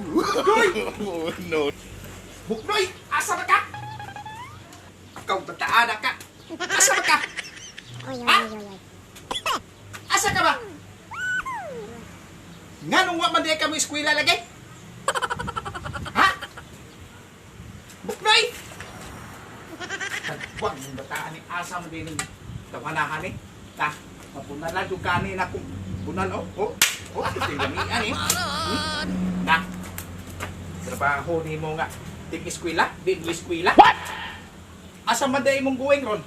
Buknoy! No. Buknoy! Asa ba ka? Ikaw, bataan na ka. Asa ba ka? Ha? Asa ka ba? Nganong wa man diay ka mo eskwela lagi? Ha? Buknoy! Tagwag ng bataan ni asa mo din tawanahan eh. Ta, mapunalan yung kanin ako. Bunal, oh, oh, oh, tingamian eh. Na, trabaho ni mo nga. Di eskwela, di eskwela. What? Asa man day imong going ron?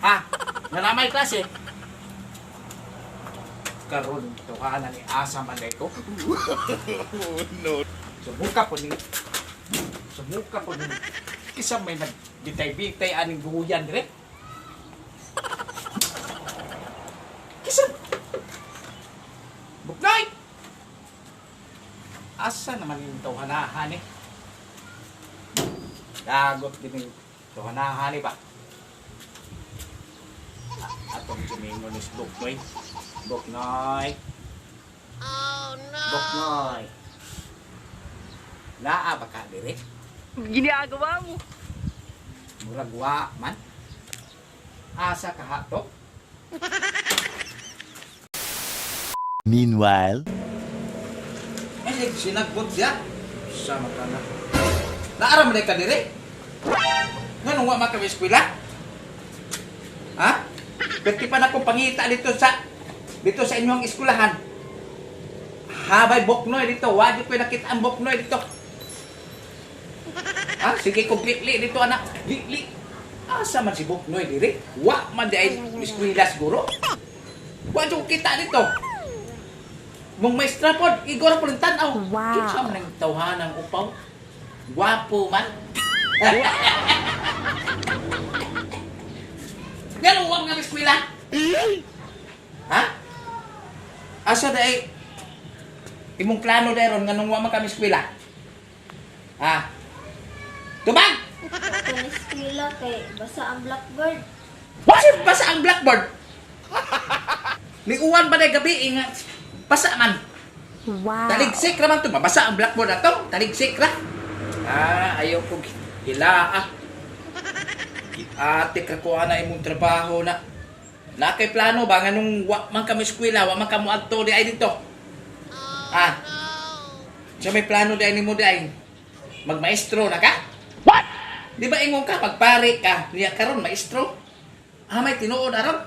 Ha? Nga klase? Karon tuhanan ni asa man day ko. No. Sumuka po ni. Sumuka po ni. Kisa may nagbitay-bitay aning duyan dire. Kisa. Buknoy! Asa naman yung tawhanahan eh? Dagot din yung tawhanahan eh ba? Atong sumingon is Buknoy. Buknoy! Oh no! Buknoy! Naa ba ka dire? Ginagawa mo. Murag wa man. Asa ka hato? Meanwhile, Eh, sinagbot siya. Sama ka na. Naara man ka dire? Nganong wa man kami eskwela? Ha? Pwede pa na akong pangita dito sa inyong eskwelahan. Habay boknoy dito, wa jud ko nakita ang boknoy dito. Ha? Sige ko li dito anak. Li. Asa man si Boknoy dire? Wa man di ay eskwela siguro. Wa jud ko kita dito. Mong maestra pod, igor po lang tanaw. Wow. Kinsa man ang tawhanang upaw? Gwapo man. Ngano wa nga eskwela? Ha? Asa dai imong plano dai ron nganong wa man kami eskwela? Ha? Tubag! Kung eskwela kay basa ang blackboard. What? Basa ang blackboard. Liuwan ba dai gabi eh, nga basa man. Wow. Taligsik ra man to, mabasa ang blackboard ato. Taligsik ra. Ah, ayaw ko hila ah. Ate ka ko ana imong trabaho na. Na kay plano ba nganong wa man kami eskwela, wa man kamo adto di ay dito. Ah. Sa may plano di ay nimo di ay magmaestro na ka? What? Di ba ingon ka pagpare ka niya karon maestro? Ah, may tinuod aron.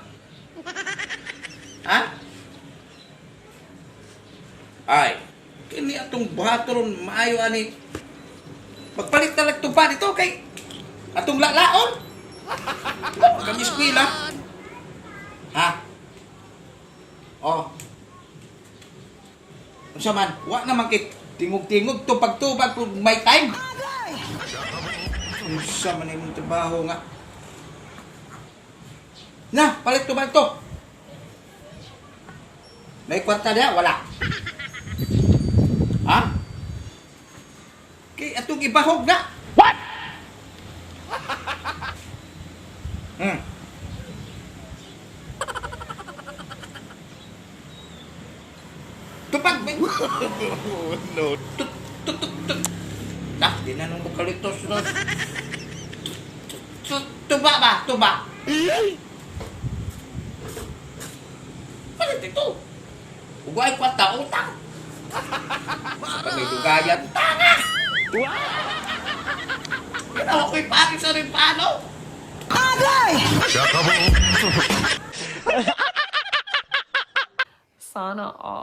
Ha? Ay, kini atong buhato ron maayo ani. Magpalit na lang tupa dito kay atong lalaon. Kami eskwela. Ha? Oh. Unsa man, wa naman kay tingog-tingog to pagtubag kung may time. Unsa man imong trabaho nga. Na, palit tubag to. May kwarta diha? Wala. Ha? Kay atong ibahog na. What? Tupag may No. tut tut tut tut. Nah, di na nung kalitos no. Tuba ba? Tuba. Palit ito. Ugay kwarta utang. Sa pag may dugayan, tanga! Ginawa ko'y pari sa rin paano? Sana all.